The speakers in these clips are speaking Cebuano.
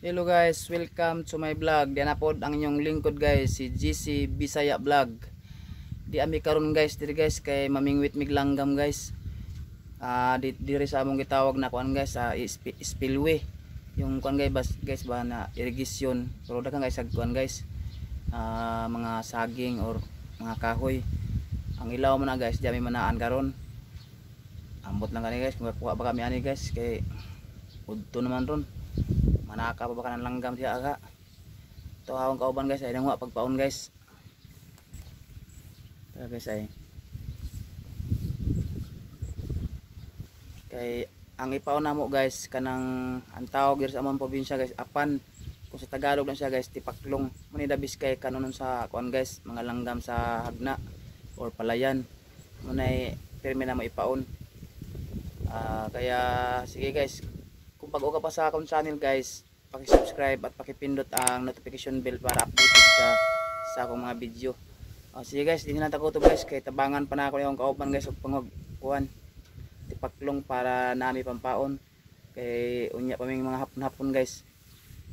Hello guys, welcome to my vlog. Diyan na pod ang inyong lingkod guys, si GC Bisaya Vlog. Di ami karon guys, diri guys kay mamingwit mig langgam guys. Diri sa among gitawag na kuan guys sa spillway. Yung kuan guys, bas, guys ba na irrigation. Pero daghan guys sa kuan guys. Mga saging or mga kahoy. Ang ilaw mo na guys, di ami manaan karon. Ambot lang kani guys, kung kuha ba kami ani guys kay udto naman ron. Manaka pa ba ka ng langgam siya aga. Ito akong kauban guys, ay nangwa pagpaon guys. Tara guys ay. Kay ang ipaon namo guys kanang ang tawag diri sa among probinsya guys, apan. Kung sa Tagalog lang siya guys, tipaklong. Muni dabis kay kanon sa kuan guys, mga langgam sa hagna or palayan. Munay pirmi na mo ipaon. Kaya sige guys, kung bago ka pa sa akong channel guys, paki-subscribe at paki-pindot ang notification bell para updated ka sa akong mga video. Sige guys, di na tako to guys kay tabangan pa na ako yung kauban guys og panghuan tipaklong para nami pampaon kay unya pa ming mga hapon-hapon guys.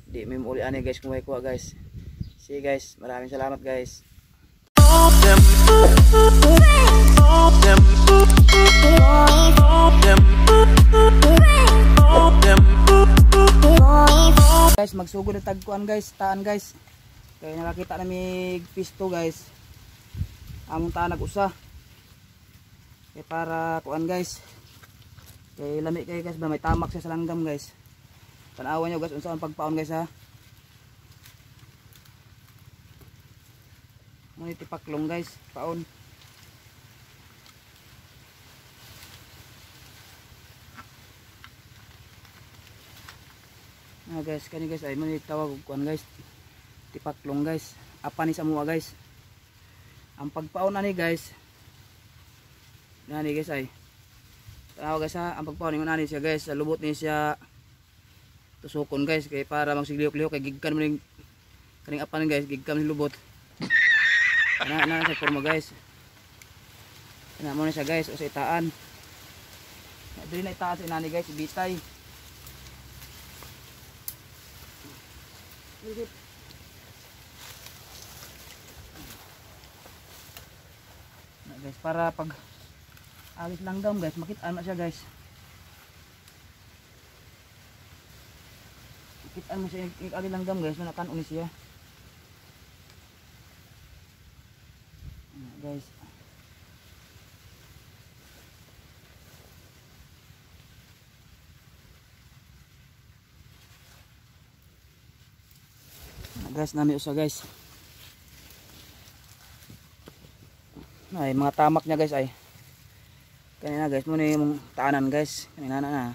Di mi uli ani guys kung may kuha guys. Sige guys, maraming salamat guys. Guys, magsugod na tagkuan guys, taan guys. Kaya nakakita na may pisto guys. Among taan nag-usa. Kaya para kuan guys. Kay lami kay guys ba may tamak siya sa langgam guys. Tan-awan nyo guys unsa ang pagpaon guys ha. Muna tipaklong guys, paon. Ah guys, kani guys ay muna tawag og kuan guys. Tipaklong guys. Apa ni sa mua guys. Ang pagpaon ani guys. Nani guys ay. Tanaw guys ha, ang pagpaon ni ani siya guys, sa lubot ni siya tusukon guys kay para magsiglihok-lihok kay gigkan mo ning kaning apan guys, gigkan ni lubot. Ana na sa porma guys. Ana mo na siya guys o sa itaan. Dili na itaan sa inani guys, bitay. Na guys, para pag alis langgam guys, makitaan na siya guys. Makitaan mo siya alis langgam guys, manakan uni siya. Na guys. Na guys, nami usa guys. Ay mga tamak niya guys ay. Kanina guys, muna yung taanan guys. Kanina na na.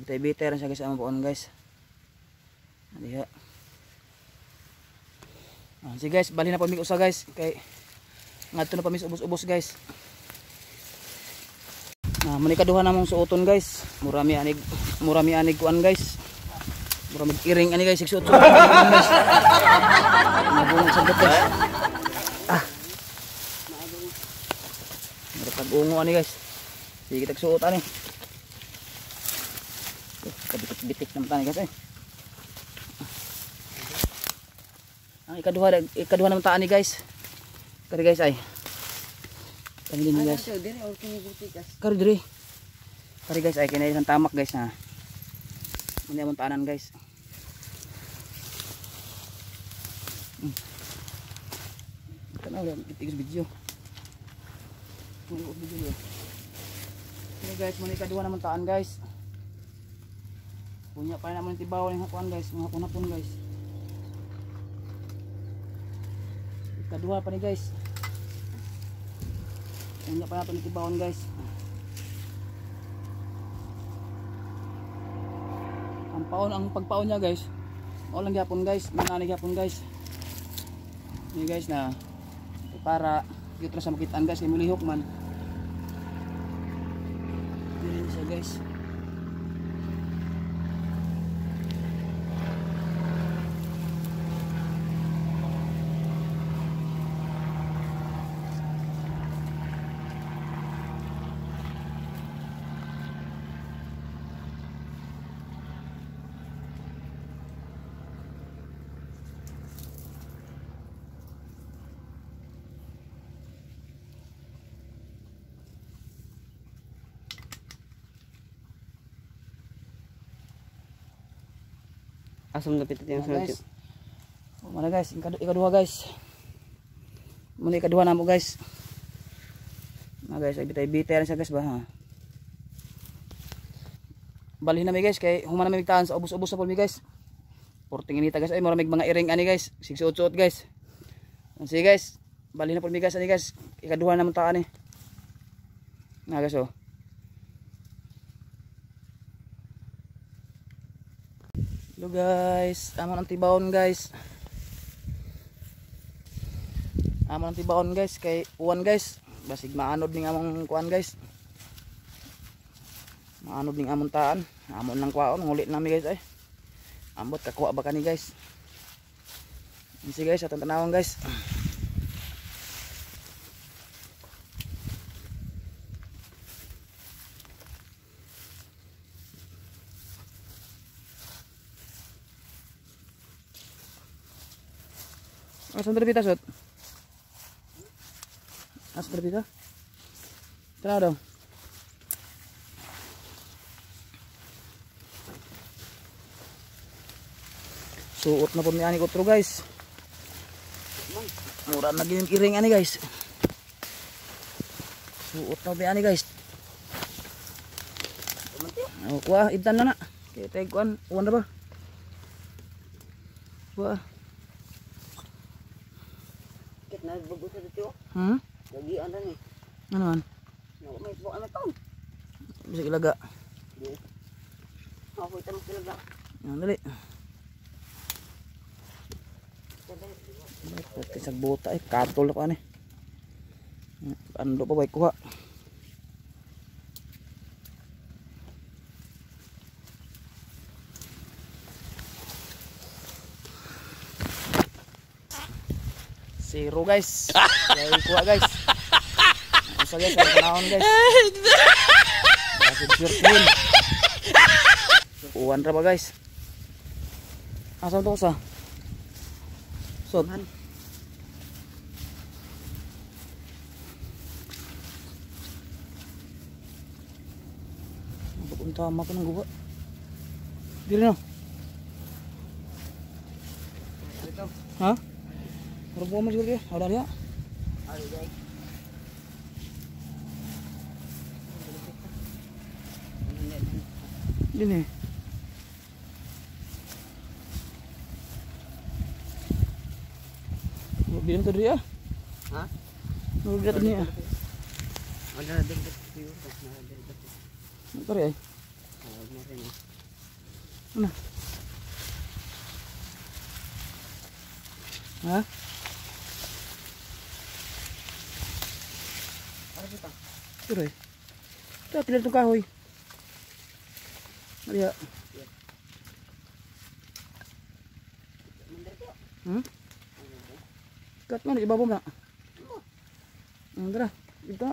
Bitay-bitay rin siya guys ang buon guys. Diha. Sige guys, bali na pa mig usa guys kay ngadto na pa mis ubos-ubos guys. Muna kaduha namong suoton guys. Murami anig kuan guys. Murami iring ani guys, suot guys. Nabungog sa guys. Pag-ungo ani guys. Sige tagsuot ani. Kabitik-bitik naman tani guys eh. Ang ikaduha naman ta ani guys. Kari guys ay. Kani din guys. Kari diri. Kari guys ay kinay isang tamak guys ha. Muna among taanan guys. Tanaw lang itigos video. Ini guys, muna ikaduha naman taan guys. Punya pa naman tibaw ning hakuan guys, mga hapon-hapon guys. Ikaduha pa ni guys. Punya pa nato ni tibawon guys. Ang paon, ang pagpaon niya guys. Mao lang gyapon guys, manani gyapon guys. Ni guys na para dito sa makitaan guys, kay mulihok man. Dili siya guys. Asam na pitit yung sunod. Guys. Oh, mana guys, ikaduha guys. Muna ikaduha na mo guys. Mga guys, ay bitay-bitay rin siya guys ba ha. Balhin na mi guys kay human na mi taan sa ubos-ubos sa pulmi guys. Porting inita guys, ay maramig mga iring ani guys, sigsuot-suot guys. Sige guys, balhin na pulmi guys ani guys. Ikaduha na mo taan eh. Na guys oh. Hello guys, amon ang tibaon guys. Amon ang tibaon guys kay uwan guys. Basig maanod ning among kuan guys. Maanod ning among taan. Amon lang kuwaon, ngulit nami guys ay. Ambot kakuha ba kani guys. Sige guys, atong tanawon guys. Asan terbita sot? Asan terbita? Tanaw daw. Suot na po ni ani kutro guys. Mura na gini iring ani guys. Suot na po ni ani guys. Oh, kuha ibtan na na. Kay tay kuan, uwan na ba? Kuha. Na bago sa dito. Lagi ana ni. Ano man? No, may buo na taon. Bisag ilaga. Ako ito mas ilaga. Yan dali. Pati sa buta ay katol ako ani. Ando pa bay kuha. Zero guys. Kaya kuha guys. Usa guys, ang panahon guys. Kasi sure. Uwan ra ba guys? Asa to sa? Sot. Papunta ko ng guba. Dili no. Ha? Murag mo siguro kaya. Wala niya. Dini. Bilang to diri ah. Ha? Murag diri niya. Wala na diri siguro. Na diri. Kari ay. Oh, meron eh. Ano? Ha? Pero eh. Ito, pilar itong kahoy. Ariya. Kat man, ibabaw na. Tara, dito.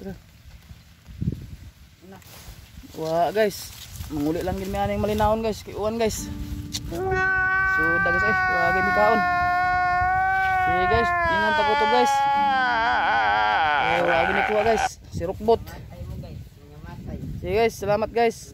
Tara. Wah guys, manguli lang gid mi aning malinawon guys, kay uwan guys. So da guys eh, wa gid mi kaon. Sige guys, ingan tagutob guys. Eh, wa gid ni kuha guys, si Rukbot. Sige guys, salamat guys.